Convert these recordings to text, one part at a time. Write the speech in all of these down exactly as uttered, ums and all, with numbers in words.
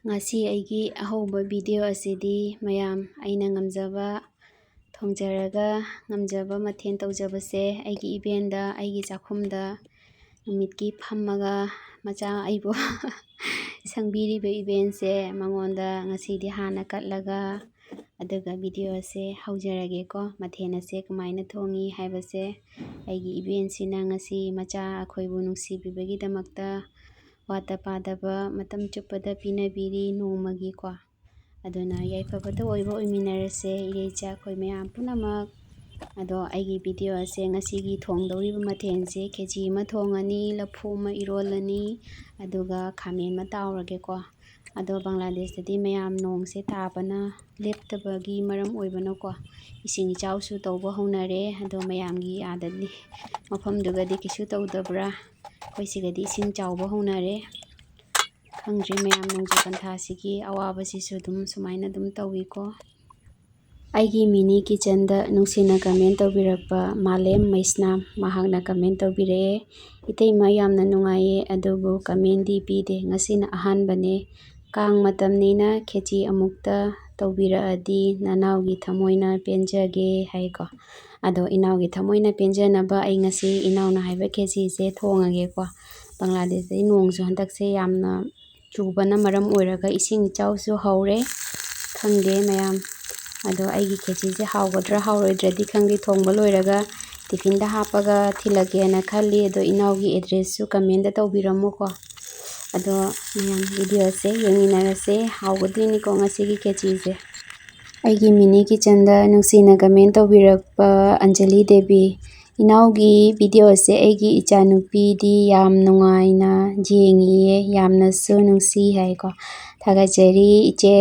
ꯉꯁꯤ ꯑꯩꯒꯤ ꯑꯍꯧꯕ video ꯑꯁꯤꯗꯤ ꯃꯌꯥꯝ ꯑꯩꯅ ꯉꯝꯖꯕ ꯊꯣꯡꯖꯔꯒ ꯉꯝꯖꯕ ꯃꯊꯦꯜ ꯇꯧꯖꯕꯁꯦ ꯑꯩꯒꯤ ꯏꯕꯦꯟꯗ, ꯑꯩꯒꯤ ꯆꯥꯛꯈꯨꯝꯗ ꯅꯨꯃꯤꯠꯀꯤ ꯐꯝꯃꯒ ꯃꯆꯥ ꯑꯩꯕꯨ ꯁꯪꯕꯤꯔꯤꯕ ꯏꯕꯦꯟꯁꯦ ꯃꯉꯣꯟꯗ ꯉꯁꯤꯗꯤ ꯍꯥꯟꯅ ꯀꯠꯂꯒ ꯑꯗꯨꯒ video ꯑꯁꯦ ꯍꯧꯖꯔꯒꯦꯀꯣ꯫ ꯃꯊꯦꯜ ꯑꯁꯦ ꯀꯃꯥꯏꯅ ꯊꯣꯡꯉꯤ ꯍꯥꯏꯕꯁꯦ ꯑꯩꯒꯤ ꯏꯕꯦꯟꯁꯤꯅ ꯉꯁꯤ ꯃꯆꯥ ꯑꯩꯈꯣꯏꯕꯨ ꯅꯨꯡꯁꯤꯕꯤꯕꯒꯤꯗꯃꯛꯇ ꯋꯥꯠꯇ ꯄꯥꯗꯕ ꯃꯇꯝ ꯆꯨꯞꯄꯗ ꯄꯤꯅꯕꯤꯔꯤ ꯅꯣꯡꯃꯒꯤꯀꯣ꯫ ꯑꯗꯨꯅ ꯌꯥꯏꯐꯕꯇ ꯑꯣꯏꯕ ꯑꯣꯏꯃꯤꯟꯅꯔꯁꯦ ꯏꯔꯩꯆꯥ ꯑꯩꯈꯣꯏ ꯃꯌꯥꯝ ꯄꯨꯝꯅꯃꯛ꯫ ꯑꯗꯣ ꯑꯩꯒꯤ video ꯑꯁꯦ ꯉꯁꯤꯒꯤ ꯊꯣꯡꯗꯧꯔꯤꯕ ꯃꯊꯦꯜꯁꯦ ꯈꯦꯆꯤ ꯑꯃ ꯊꯣꯡꯉꯅꯤ, ꯂꯐꯨ ꯑꯃ ꯏꯔꯣꯜꯂꯅꯤ, ꯑꯗꯨꯒ ꯈꯥꯃꯦꯟ ꯑꯃ ꯇꯥꯎꯔꯒꯦꯀꯣ꯫ ꯑꯗꯣ ꯕꯪꯒ꯭ꯂꯥꯗꯦꯁꯇꯗꯤ ꯃꯌꯥꯝ ꯅꯣꯡꯁꯦ ꯇꯥꯕꯅ ꯂꯦꯞꯇꯕꯒꯤ ꯃꯔꯝ ꯑꯣꯏꯕꯅꯀꯣ, ꯏꯁꯤꯡ ꯏꯆꯥꯎꯁꯨ ꯇꯧꯕ ꯍꯧꯅꯔꯦ꯫ ꯑꯗꯣ ꯃꯌꯥꯝꯒꯤ ꯑꯥꯗꯗꯤ, ꯃꯐꯝꯗꯨꯒꯗꯤ ꯀꯩꯁꯨ ꯇꯧꯗꯕ꯭ꯔꯥ? ꯑꯩꯈꯣꯏ ꯁꯤꯒꯗꯤ ꯏꯁꯤꯡ ꯆꯥꯎꯕ ꯍꯧꯅꯔꯦ꯫ ꯈꯪꯗ꯭ꯔꯦ ꯃꯌꯥꯝ, ꯅꯣꯡꯖꯨ ꯄꯟꯊꯥꯁꯤꯒꯤ ꯑꯋꯥꯕꯁꯤꯁꯨ ꯑꯗꯨꯝ ꯁꯨꯃꯥꯏꯅ ꯑꯗꯨꯝ ꯇꯧꯏꯀꯣ꯫ ꯑꯩꯒꯤ mini kitchenꯗ ꯅꯨꯡꯁꯤꯅ comment ꯇꯧꯕꯤꯔꯛꯄ ꯃꯥꯂꯦꯝ ꯃꯩꯁꯅꯥꯝ, ꯃꯍꯥꯛꯅ comment ꯇꯧꯕꯤꯔꯛꯑꯦ, "ꯏꯇꯩꯃ, ꯌꯥꯝꯅ ꯅꯨꯡꯉꯥꯏꯌꯦ, ꯑꯗꯨꯕꯨ commentꯗꯤ ꯄꯤꯗꯦ꯫ ꯉꯁꯤꯅ ꯑꯍꯥꯟꯕꯅꯦ꯫ ꯀꯥꯡ ꯃꯇꯝꯅꯤꯅ ꯈꯦꯆꯤ ꯑꯃꯨꯛꯇ ꯇꯧꯕꯤꯔꯛꯑꯗꯤ ꯅꯅꯥꯎꯒꯤ ꯊꯃꯣꯏꯅ ꯄꯦꯟꯖꯒꯦ" ꯍꯥꯏꯀꯣ꯫ ꯑꯗꯣ ꯏꯅꯥꯎꯒꯤ ꯊꯃꯣꯏꯅ ꯄꯦꯟꯖꯅꯕ ꯑꯩ ꯉꯁꯤ ꯏꯅꯥꯎꯅ ꯍꯥꯏꯕ ꯈꯦꯆꯤꯁꯦ ꯊꯣꯡꯉꯒꯦꯀꯣ꯫ ꯕꯪꯒ꯭ꯂꯥꯗꯦꯁꯇꯗꯤ ꯅꯣꯡꯁꯨ ꯍꯟꯗꯛꯁꯦ ꯌꯥꯝꯅ ꯆꯨꯕꯅ ꯃꯔꯝ ꯑꯣꯏꯔꯒ ꯏꯁꯤꯡ ꯏꯆꯥꯎꯁꯨ ꯍꯧꯔꯦ꯫ ꯈꯪꯗꯦ ꯃꯌꯥꯝ, ꯑꯗꯣ ꯑꯩꯒꯤ ꯈꯦꯆꯤꯁꯦ ꯍꯥꯎꯒꯗ꯭ꯔꯥ ꯍꯥꯎꯔꯣꯏꯗ꯭ꯔꯗꯤ ꯈꯪꯗꯦ, ꯊꯣꯡꯕ ꯂꯣꯏꯔꯒ tiffinꯗ ꯍꯥꯞꯄꯒ ꯊꯤꯜꯂꯛꯀꯦꯅ ꯈꯜꯂꯤ꯫ ꯑꯗꯣ ꯏꯅꯥꯎꯒꯤ addressꯁꯨ commentꯇ ꯇꯧꯕꯤꯔꯝꯃꯨꯀꯣ꯫ ꯑꯗꯣ ꯃꯌꯥꯝ videoꯁꯦ ꯌꯦꯡꯃꯤꯟꯅꯔꯁꯦ, ꯍꯥꯎꯒꯗꯣꯏꯅꯤꯀꯣ ꯉꯁꯤꯒꯤ ꯈꯦꯆꯤꯁꯦ꯫ ꯑꯩꯒꯤ mini kitchenꯗ ꯅꯨꯡꯁꯤꯅ comment ꯇꯧꯕꯤꯔꯛꯄ ꯑꯟꯖꯂꯤ ꯗꯦꯕꯤ, "ꯏꯅꯥꯎꯒꯤ videoꯁꯦ ꯑꯩꯒꯤ ꯏꯆꯥꯅꯨꯄꯤꯗꯤ ꯌꯥꯝ ꯅꯨꯡꯉꯥꯏꯅ ꯌꯦꯡꯉꯤꯌꯦ, ꯌꯥꯝꯅꯁꯨ ꯅꯨꯡꯁꯤ" ꯍꯥꯏꯀꯣ꯫ ꯊꯥꯒꯠꯆꯔꯤ ꯏꯆꯦ꯫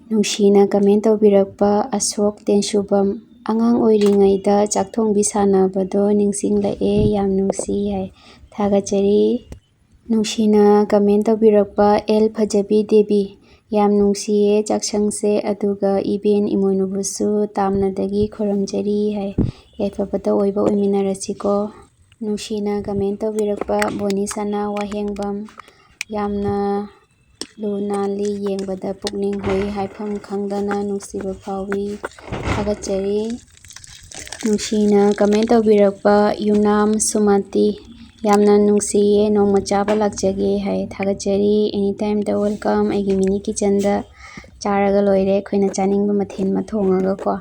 ꯅꯨꯡꯁꯤꯅ comment ꯇꯧꯕꯤꯔꯛꯄ ꯑꯁꯣꯛ ꯇꯦꯟꯁꯨꯕꯝ, "ꯑꯉꯥꯡ ꯑꯣꯏꯔꯤꯉꯩꯗ ꯆꯥꯛ ꯊꯣꯡꯕꯤ ꯁꯥꯟꯅꯕꯗꯣ ꯅꯤꯡꯁꯤꯡꯂꯛꯑꯦ, ꯌꯥꯝ ꯅꯨꯡꯁꯤ" ꯍꯥꯏ꯫ ꯊꯥꯒꯠꯆꯔꯤ꯫ ꯅꯨꯡꯁꯤꯅ comment ꯇꯧꯕꯤꯔꯛꯄ ꯑꯦꯜ ꯐꯖꯕꯤ ꯗꯦꯕꯤ, "ꯌꯥꯝ ꯅꯨꯡꯁꯤꯌꯦ ꯆꯥꯛꯁꯪꯁꯦ, ꯑꯗꯨꯒ ꯏꯕꯦꯟ ꯏꯃꯣꯏꯅꯨꯕꯨꯁꯨ ꯇꯥꯝꯅꯗꯒꯤ ꯈꯨꯔꯨꯝꯖꯔꯤ" ꯍꯥꯏ꯫ ꯌꯥꯏꯐꯕꯇ ꯑꯣꯏꯕ ꯑꯣꯏꯃꯤꯟꯅꯔꯁꯤꯀꯣ꯫ ꯅꯨꯡꯁꯤꯅ comment ꯇꯧꯕꯤꯔꯛꯄ ꯕꯣꯅꯤ ꯁꯅꯥ ꯋꯥꯍꯦꯡꯕꯝ, "ꯌꯥꯝꯅ ꯂꯨ ꯅꯥꯜꯂꯤ, ꯌꯦꯡꯕꯗ ꯄꯨꯛꯅꯤꯡ ꯍꯨꯏ, ꯍꯥꯏꯐꯝ ꯈꯪꯗꯅ ꯅꯨꯡꯁꯤꯕ ꯐꯥꯎꯏ꯫ ꯊꯥꯒꯠꯆꯔꯤ꯫ ꯅꯨꯡꯁꯤꯅ comment ꯇꯧꯕꯤꯔꯛꯄ ꯌꯨꯅꯥꯝ ꯁꯨꯃꯇꯤ, "ꯌꯥꯝꯅ ꯅꯨꯡꯁꯤꯌꯦ, ꯅꯣꯡꯃ ꯆꯥꯕ ꯂꯥꯛꯆꯒꯦ" ꯍꯥꯏ꯫ ꯊꯥꯒꯠꯆꯔꯤ꯫ Any time ꯗ welcome ꯑꯩꯒꯤ mini kitchen ꯗ꯫ ꯆꯥꯔꯒ ꯂꯣꯏꯔꯦ ꯑꯩꯈꯣꯏꯅ ꯆꯥꯅꯤꯡꯕ ꯃꯊꯦꯜ ꯑꯃ ꯊꯣꯡꯉꯒꯀꯣ꯫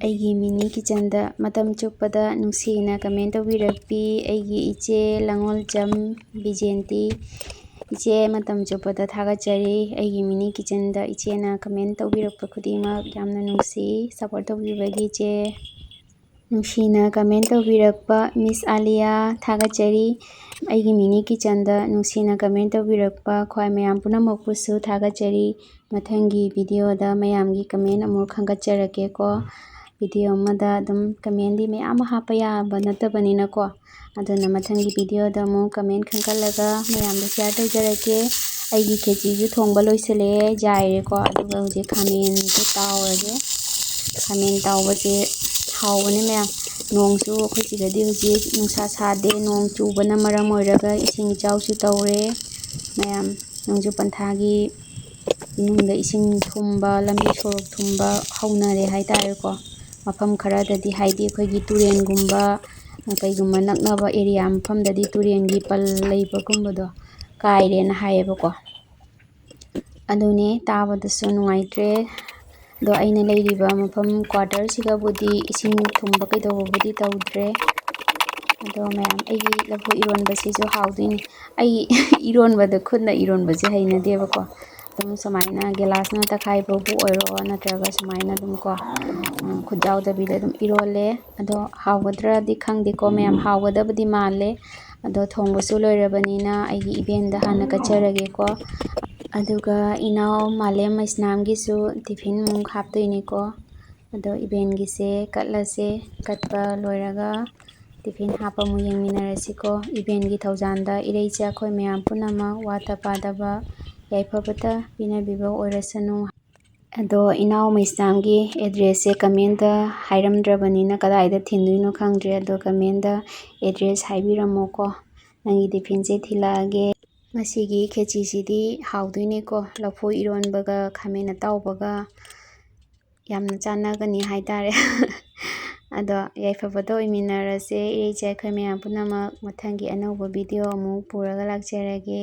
ꯑꯩꯒꯤ mini kitchen ꯗ ꯃꯇꯝ ꯆꯨꯞꯄꯗ ꯅꯨꯡꯁꯤꯅ comment ꯇꯧꯕꯤꯔꯛꯄꯤ ꯑꯩꯒꯤ ꯏꯆꯦ ꯂꯥꯡꯉꯣꯜꯖꯝ ꯕꯤꯖꯦꯟꯇꯤ꯫ ꯏꯆꯦ, ꯃꯇꯝ ꯆꯨꯞꯄꯗ ꯊꯥꯒꯠꯆꯔꯤ꯫ ꯑꯩꯒꯤ mini kitchen ꯗ ꯏꯆꯦꯅ comment ꯇꯧꯕꯤꯔꯛꯄ ꯈꯨꯗꯤꯡꯃꯛ ꯌꯥꯝꯅ ꯅꯨꯡꯁꯤ꯫ Support ꯇꯧꯕꯤꯕꯒꯤ ꯏꯆꯦ꯫ ꯅꯨꯡꯁꯤꯅ comment ꯇꯧꯕꯤꯔꯛꯄ Miss ꯑꯥꯂꯤꯌꯥ, ꯊꯥꯒꯠꯆꯔꯤ꯫ ꯑꯩꯒꯤ mini kitchen ꯗ ꯅꯨꯡꯁꯤꯅ comment ꯇꯧꯕꯤꯔꯛꯄ ꯈ꯭ꯋꯥꯏ ꯃꯌꯥꯝ ꯄꯨꯝꯅꯃꯛꯄꯨꯁꯨ ꯊꯥꯒꯠꯆꯔꯤ꯫ ꯃꯊꯪꯒꯤ video ꯗ ꯃꯌꯥꯝꯒꯤ comment ꯑꯃꯨꯛ ꯈꯟꯒꯠꯆꯔꯛꯀꯦꯀꯣ꯫ Video ꯑꯃꯗ ꯑꯗꯨꯝ comment ꯇꯤ ꯃꯌꯥꯝ ꯑꯃ ꯍꯥꯞꯄ ꯌꯥꯕ ꯅꯠꯇꯕꯅꯤꯅꯀꯣ꯫ ꯑꯗꯨꯅ ꯃꯊꯪꯒꯤ video ꯗ ꯑꯃꯨꯛ comment ꯈꯟꯒꯠꯂꯒ ꯃꯌꯥꯝꯗ share ꯇꯧꯖꯔꯛꯀꯦ꯫ ꯑꯩꯒꯤ ꯈꯦꯆꯤꯁꯨ ꯊꯣꯡꯕ ꯂꯣꯏꯁꯤꯜꯂꯛꯑꯦ, ꯌꯥꯏꯔꯦꯀꯣ꯫ ꯑꯗꯨꯒ ꯍꯧꯖꯤꯛ ꯈꯥꯃꯦꯟꯁꯦ ꯇꯥꯎꯔꯒꯦ꯫ ꯈꯥꯃꯦꯟ ꯇꯥꯎꯕꯁꯦ ꯍꯥꯎꯕꯅꯦ ꯃꯌꯥꯝ꯫ ꯅꯣꯡꯁꯨ ꯑꯩꯈꯣꯏ ꯁꯤꯗꯗꯤ ꯍꯧꯖꯤꯛ ꯅꯨꯡꯁꯥ ꯁꯥꯗꯦ, ꯅꯣꯡ ꯆꯨꯕꯅ ꯃꯔꯝ ꯑꯣꯏꯔꯒ ꯏꯁꯤꯡ ꯏꯆꯥꯎꯁꯨ ꯇꯧꯔꯦ ꯃꯌꯥꯝ꯫ ꯅꯣꯡꯖꯨ ꯄꯟꯊꯥꯒꯤ ꯏꯃꯨꯡꯗ ꯏꯁꯤꯡ ꯊꯨꯝꯕ, ꯂꯝꯕꯤ ꯁꯣꯔꯣꯛ ꯊꯨꯝꯕ ꯍꯧꯅꯔꯦ ꯍꯥꯏꯇꯥꯔꯦꯀꯣ꯫ ꯃꯐꯝ ꯈꯔꯗꯗꯤ, ꯍꯥꯏꯗꯤ ꯑꯩꯈꯣꯏꯒꯤ ꯇꯨꯔꯦꯟꯒꯨꯝꯕ, ꯀꯩꯒꯨꯝꯕ ꯅꯛꯅꯕ area ꯃꯐꯝꯗꯗꯤ ꯇꯨꯔꯦꯟꯒꯤ ꯄꯜ ꯂꯩꯕꯒꯨꯝꯕꯗꯣ ꯀꯥꯏꯔꯦꯅ ꯍꯥꯏꯌꯦꯕꯀꯣ꯫ ꯑꯗꯨꯅꯦ, ꯇꯥꯕꯗꯁꯨ ꯅꯨꯡꯉꯥꯏꯇ꯭ꯔꯦ꯫ ꯑꯗꯣ ꯑꯩꯅ ꯂꯩꯔꯤꯕ ꯃꯐꯝ quarter ꯁꯤꯒꯕꯨꯗꯤ ꯏꯁꯤꯡ ꯊꯨꯝꯕ ꯀꯩꯗꯧꯕꯕꯨꯗꯤ ꯇꯧꯗ꯭ꯔꯦ꯫ ꯑꯗꯣ ꯃꯌꯥꯝ, ꯑꯩꯒꯤ ꯂꯐꯨ ꯏꯔꯣꯟꯕꯁꯤꯁꯨ ꯍꯥꯎꯗꯣꯏꯅꯤ꯫ ꯑꯩ ꯏꯔꯣꯟꯕꯗ ꯈꯨꯠꯅ ꯏꯔꯣꯟꯕꯁꯦ ꯍꯩꯅꯗꯦꯕꯀꯣ꯫ ꯑꯗꯨꯝ ꯁꯨꯃꯥꯏꯅ glass ꯅ ꯇꯛꯈꯥꯏꯕꯕꯨ ꯑꯣꯏꯔꯣ, ꯅꯠꯇ꯭ꯔꯒ ꯁꯨꯃꯥꯏꯅ ꯑꯗꯨꯝ ꯀꯣ, ꯎꯝ, ꯈꯨꯠ ꯌꯥꯎꯗꯕꯤꯗ ꯑꯗꯨꯝ ꯏꯔꯣꯜꯂꯦ꯫ ꯑꯗꯣ ꯍꯥꯎꯒꯗ꯭ꯔꯗꯤ ꯈꯪꯗꯦꯀꯣ ꯃꯌꯥꯝ, ꯍꯥꯎꯒꯗꯕꯗꯤ ꯃꯥꯜꯂꯦ꯫ ꯑꯗꯣ ꯊꯣꯡꯕꯁꯨ ꯂꯣꯏꯔꯕꯅꯤꯅ ꯑꯩꯒꯤ ꯏꯕꯦꯟꯗ ꯍꯥꯟꯅ ꯀꯠꯆꯔꯒꯦꯀꯣ꯫ ꯑꯗꯨꯒ ꯏꯅꯥꯎ ꯃꯥꯂꯦꯝ ꯃꯩꯁꯅꯥꯝꯒꯤꯁꯨ tiffin ꯑꯃꯨꯛ ꯍꯥꯞꯇꯣꯏꯅꯤꯀꯣ꯫ ꯑꯗꯣ ꯏꯕꯦꯟꯒꯤꯁꯦ ꯀꯠꯂꯁꯦ꯫ ꯀꯠꯄ ꯂꯣꯏꯔꯒ tiffin ꯍꯥꯞꯄ ꯑꯃꯨꯛ ꯌꯦꯡꯃꯤꯟꯅꯔꯁꯤꯀꯣ꯫ ꯏꯕꯦꯟꯒꯤ ꯊꯧꯖꯥꯟꯗ ꯏꯔꯩꯆꯦ ꯑꯩꯈꯣꯏ ꯃꯌꯥꯝ ꯄꯨꯝꯅꯃꯛ ꯋꯥꯠꯇ ꯄꯥꯗꯕ ꯌꯥꯏꯐꯕꯇ ꯄꯤꯅꯕꯤꯕ ꯑꯣꯏꯔꯁꯅꯨ꯫ ꯑꯗꯣ ꯏꯅꯥꯎ ꯃꯩꯁꯅꯥꯝꯒꯤ address ꯁꯦ comment ꯇ ꯍꯥꯏꯔꯝꯗ꯭ꯔꯕꯅꯤꯅ ꯀꯗꯥꯏꯗ ꯊꯤꯟꯗꯣꯏꯅꯣ ꯈꯪꯗ꯭ꯔꯦ꯫ ꯑꯗꯣ comment ꯇ address ꯍꯥꯏꯕꯤꯔꯝꯃꯣꯀꯣ꯫ ꯅꯪꯒꯤ tiffin ꯁꯦ ꯊꯤꯜꯂꯛꯑꯒꯦ꯫ ꯉꯁꯤꯒꯤ ꯈꯦꯆꯤꯁꯤꯗꯤ ꯍꯥꯎꯗꯣꯏꯅꯦꯀꯣ, ꯂꯐꯨ ꯏꯔꯣꯟꯕꯒ ꯈꯥꯃꯦꯟ ꯑꯇꯥꯎꯕꯒ ꯌꯥꯝꯅ ꯆꯥꯟꯅꯒꯅꯤ ꯍꯥꯏꯇꯥꯔꯦ꯫ ꯑꯗꯣ ꯌꯥꯏꯐꯕꯗ ꯑꯣꯏꯃꯤꯟꯅꯔꯁꯦ ꯏꯔꯩꯆꯦ ꯑꯩꯈꯣꯏ ꯃꯌꯥꯝ ꯄꯨꯝꯅꯃꯛ꯫ ꯃꯊꯪꯒꯤ ꯑꯅꯧꯕ video ꯑꯃꯨꯛ ꯄꯨꯔꯒ ꯂꯥꯛꯆꯔꯒꯦ꯫